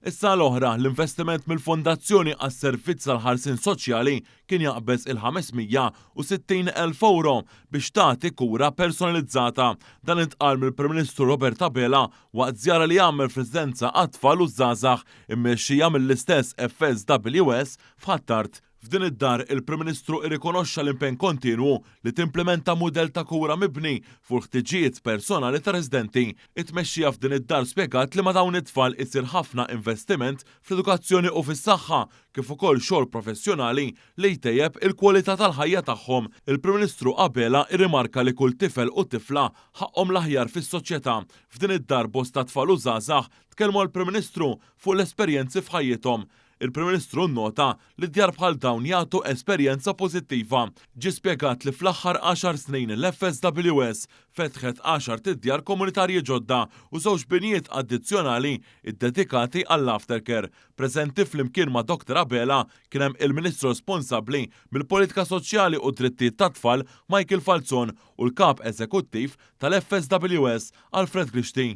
Is-sena l-oħra, l-investiment mill-Fondazzjoni għas-Servizz tal-Ħarsien Soċjali kien jaqbeż il-560 elf ewro biex tagħti kura personalizzata. Dan intqal mill-Prim Ministru Robert Abela waqt żjara li għamel f'residenza għat-tfal u żgħażagħ immexxija mill-istess FSWS f'Ħ'Attard. F'din id-dar, il-Prim Ministru irrikonoxxa l-impenn kontinwu li timplimenta mudell ta' kura mibni fuq il-ħtiġijiet personali tar-residenti. It-tmexxija f'din id-dar spjegat li ma' dawn it-tfal isir ħafna investiment fl-edukazzjoni u fis-saħħa kif ukoll xogħol professjonali li jtejjeb il-kwalità tal-ħajja tagħhom. Il-Prim Ministru Abela rrimarka li kull tifel u tifla ħaqqhom l-aħjar fis-soċjetà. F'din id-dar bosta tfal u żgħażagħ tkellmu għall-Prim Ministru fuq l-esperjenzi f'ħajjithom. Il-Prim Ministru nnota li djar bħal dawn jagħtu esperjenza pożittiva. Ġie spjegat li fl-aħħar għaxar snin l-FSWS fetħet għaxart idjar komunitarji ġodda u żewġ binjiet addizzjonali ddedikati għall-aftercare. Preżenti flimkien ma' Dr Abela kien hemm il-Ministru responsabbli mill-Politika Soċjali u d-Drittijiet tat-Tfal Michael Falzon u l-Kap Eżekuttiv tal-FSWS Alfred Grixti.